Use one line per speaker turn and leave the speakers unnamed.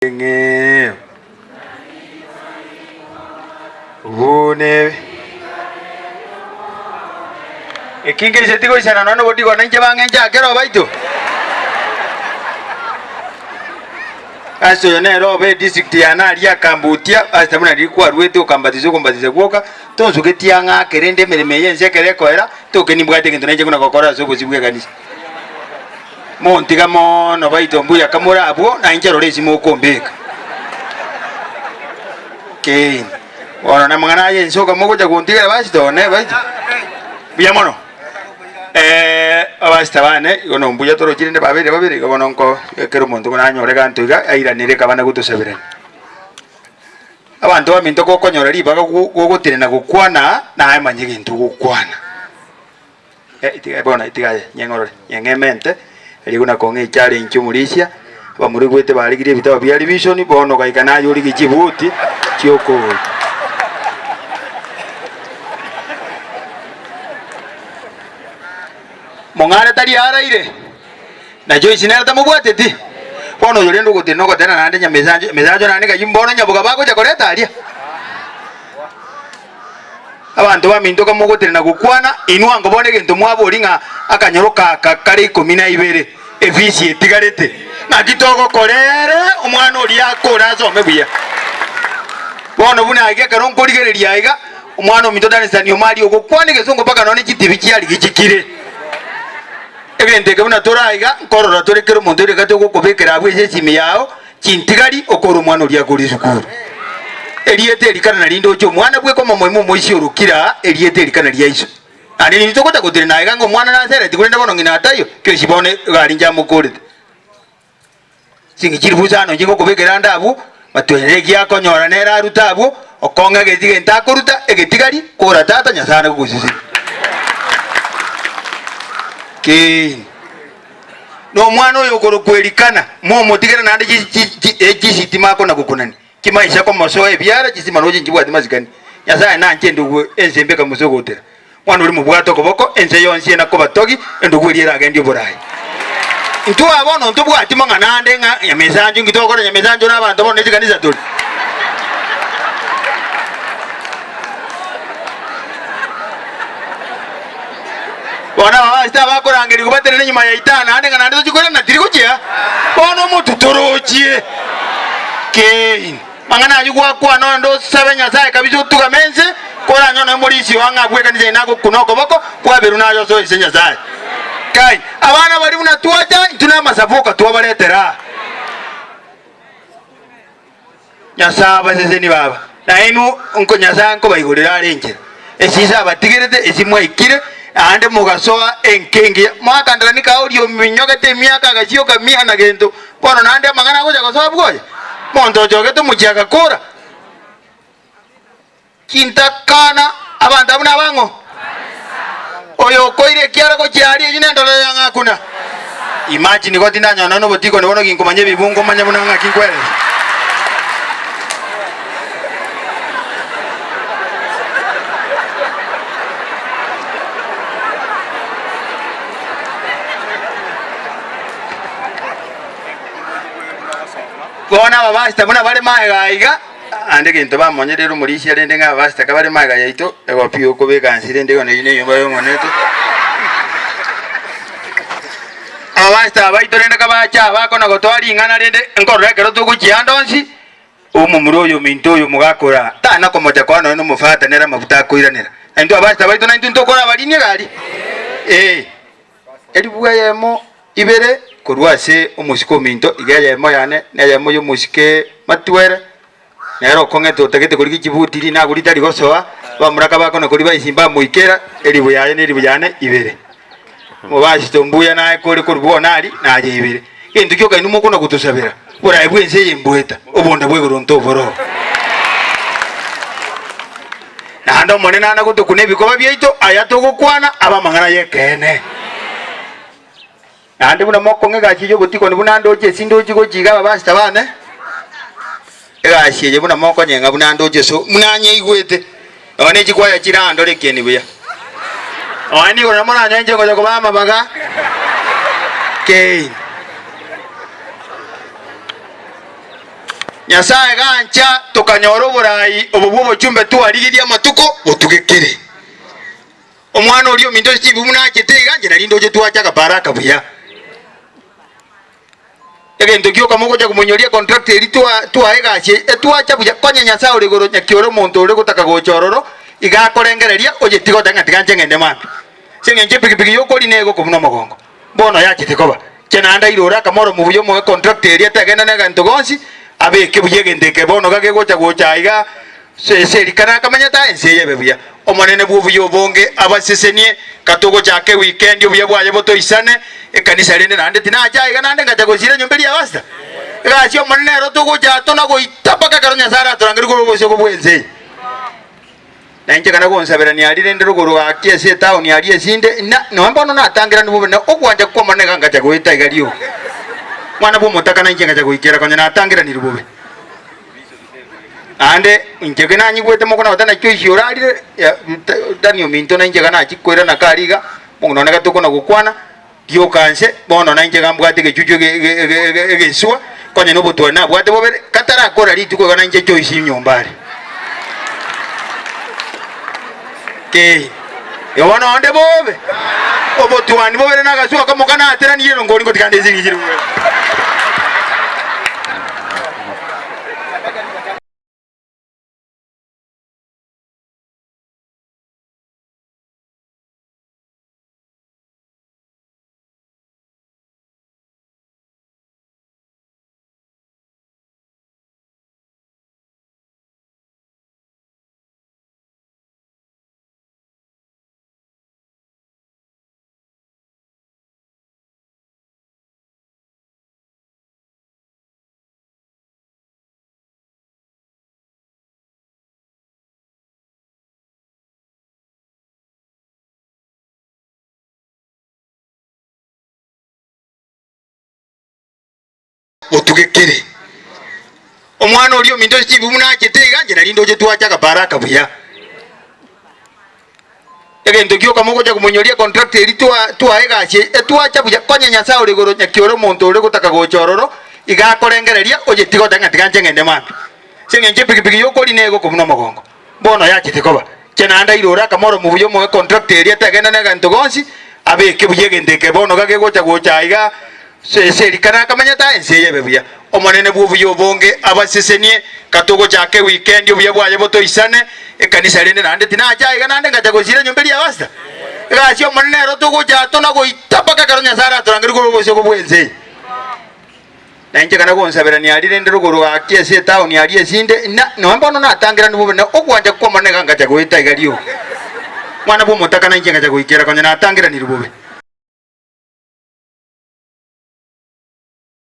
Ng'eo bune Eki ngeiseti goisana nonya nobodigwa na inche bang'enche ake roho baito. Ase oyo nere obe edistrict yane aria akambutia ase buna riria kwarwete okambatisa okombatisa gwoka tonsugetie ang'e ake rende emeremo eye ense ekero ekoera toke nimbwate egento nainche buna gokora ase obosio bw'ekanisa. Montiga mono baito mbuya kamore abwo, na inche rora ase mokombeka. Keini. Bono namang'ana aya ense oka mogocha gontigera basita one baito. Mbuya mono. Eh, abasita bane igo no mbuya torochi rende babere babere igo bono nko ekero omonto buna anyore ganto iga airanere ekabana gotosaberania. Abanto baminto gokonyora ribaga gogotenena gokwana naye manya egento ogokwana. Eh, bono tiga aye, nyeng'orore, nyeng'emente, erio buna kong'a echarenchi omorisia, abamorigwete barigirie ebitabo bia revision, bono goika naye origie chibuti chi'okogoria. Mong'are tari araire, na Joyce nere tamobwateti. Bono oyo rende ogotenena ogotera naende nyamesancho, emesancho naende ng'ai bono nyaboga bagocha koreta aria. Abanto baminto kamogotenena gokwana, inwe ango bono egento mwaboria ng'a akanyoro aka kare ikomi na ibere, efisi etigarete, naki togokora ere omwana oria akore asome buya? Bono buna aiga ekero nkorigereria aiga, omwana ominto Danstan Omari ogokwana egesongo mpaka nonya ne chitibi chiarigia chikire. Egento eke buna tore aiga, nkorora tore kera omonto ore gati ogokobekera abwo ase esimi yao, Chintigari okore omwana oria akore esukuru. Erieta eri kana narinde oche omwana bweka omomoima omoisia orokire aa erieta eri kana ria iso. Naende ninche togocha gotenena aiga ng'a omwana nasereti korende bono ng'ina ataiyo, kiosi bono egari inche amokorete. Chingi chilifu isano inche ngokobekera ande abwo, matwenere eki akonyora nere arute abwo, okong'a egeti gento akoruta egetigari, kora tata Nyasae ane gogosesenia. Kei. Na omwana oyo okorokwa Elikana, momotigere naende chisitima akona-gokunania, chimaisa komosoa ebiara, chisima roche nchibwati masikani. Nyasae nanche endugu ense embe ekamosogotera. Mwana oria mobwate okoboko, ense yonsi enakobatogi, endugu eria eragendie oboraai. Intwe aba bono ntobwati mang'ana ande ng'a nyamesancho, inki togokora nyamesancho na abanto bono ne chikanisa tore? Bono ababasita abakorangerigwa batenene nyuma ya itaha naende ng'a naende tochie koirana tiri gochia, bono omotwe torochie. Kein. Mang'ana ayio gwakwana onde osabe Nyasae kabisa otugame ense, koranyore nonya omorisia oo ang'e abwo ekanisa eye nagokuna okoboko, kwaberwe naye osoe inse Nyasae. Kai, abana baria buna twacha, intwe namasabu oka twabaretera aa. Nyasae abaseseni baba, na inwe nko Nyasae nkobaigorera are enchera. Esisa abatigerete, esi mwaikire, naende mogasoa enka engiya. Mwakanderania kaa oria ominyogete emiaka agachioka mia na gento, bono naende amang'ana agocha gosoa bwoye? Monto ochogete omochie agakora. Chintakana abanto abwo nabang'o? Oyo okoira ekiara gochia aria eyio nendorero ya ng'akuna. Imagine igo tindanyora nonya nobotikoni bono ginkomanya ebibungo manye buna ng'aki nkweresa. Bono abapastor buna bare magega aiga. Naende egento bamonyereire omorisia rende ng'a abasitaka bare magega yaito, egopi okobeka nse rende igo neyio nenyomba y'Omonene. Abasita baito rende kabacha bakona gotoa ring'ana rende nkorora ekero togochia ande onsi, omomura oyo ominto oyo omogaka ora tana komocha koa nonya nomofata nere amafuta akoiranera. Na intwe abasita baito naintwe ntokora abarini egari? Ee. Elifu eyemo ibere korwa ase omosike ominto, iga eyemo yane, na eyemo y'omosike Matuere, nere okong'ete otagete korigia chibuti rinagu ritari gosoa, abamura kabakona koria baisi mbamoikera, elifu yaye na elifu yane ibere. Omobasito mbuya naye kore korwa bono aria, naye ibere. Egento gioka inwe mokona gotosabera, oboraai bw'ense eye mboeta, obonda bwa igoro ntoboroo. Naende Omonene ana gotokuna ebikoba biaito, aya togokwana abe amang'ana y'ekeene. Naende buna mokong'a egasi eye y'obotikoni buna ndoche ase ndochi gochia iga ababasita bane, egasi eye buna mokonyeng'a buna ndoche so buna nyeigwete, nonya ne chikwaya chirandore ekieni buya. Nonya nigo nabo moranyore inche ngocha kobaa amabaga keini. Nyasae gancha tokanyora oborai obo bw'obochumbe twarigirie amatuko botugekere. Omwana oria ominto ase chimbu buna achete iga, inche nari ndoche twacha akabaraka buya. Egento gioka mogocha komonyoria econtract eria twa twae egasi eye, etwacha buya, konya Nyasae ore igoro nyaki ore omonto ore gotaka gocha ororo, iga akorengereria, oyetige otebe ng'a tiga nche ng'ende mambia. Ase eng'encho epikipiki yokorina egokobuna omogongo, bono yachete koba. Inche naende aire ore akamoromo buya omoe econtract eria tegenda na egento gonsi, abeke buya egento eke bono iga gegocha gocha aiga ase erikana akamanyete aye ense eye ebe buya. Omonene bw'obuya obonge abasesenie, katogochaka ewikendi obuya bwaye botoisane, ekanisa rende naende tinacha aiga naende ngacha gosira enyomba eria ya pastor. Egasi y'Omonene ero togocha tona goita mpaka ekero Nyasae aratorangerie korwa obosio bw'ense eye. Na inche kana gonsaberania aria rende rogoro gaki ase etaoni aria esinde, na nonya bono natangerani bobe, na ogwancha kw'Omonene iga ngacha goeta iga rioka. Mwana bw'omotaka na inche ngacha goikera konya natangeraniri bobe. Naende inche ki nanyigwete mokona goteba naki oisia orarire, ya Dani ominto na inche iga nachia koirana karia iga, omong'ina one iga tokona gokwana, rioka nse, bono na inche iga mbwate egechuchu ege ege ege ege egeswa, konya na obotwani nabwate bobere, katarakora rituko iga na inche choice nyomba are. Kei, igo bono onde bobe, obotwani bobere na agaswa akamo kanateranirie erongori ngotiga nde esirichire bobe. Otugekere. Omwana oria ominto ase chimbu buna achete iga, inche nari ndoche twacha akabaraka buya. Egento gioka mogocha komonyoria econtract eria twa twae egasi eye, etwacha buya, konya Nyasae ore igoro nyaki ore omonto ore gotaka gocha ororo, iga akorengereria, oyetige otebe ng'a tiga nche ng'ende mambia. Ase eng'encho epikipiki yokorina egokobuna omogongo. Bono yachete koba. Inche naende aire ore akamoromo buya omoe econtract eria tegenda na egento gonsi, abeke buya egento eke bono iga gegocha gocha aiga ase erikana akamanyete aye ense eye ebe buya. Omonene bw'obuya obonge abasesenie, katogochaka ewikendi obuya bwaye botoisane, ekanisa rende naende tinacha aiga naende ngacha gosira enyomba eria ya pastor. Egasi y'Omonene ero togocha tona goita mpaka ekero Nyasae aratorangerie korwa obosio bw'ense eye. Na inche kana gonsaberania aria rende rogoro gaki ase etaoni aria esinde, na nonya bono natangerani bobe, na ogwancha kw'Omonene iga ngacha goeta iga rioka. Mwana bw'omotaka na inche ngacha goikera konya natangeraniri bobe.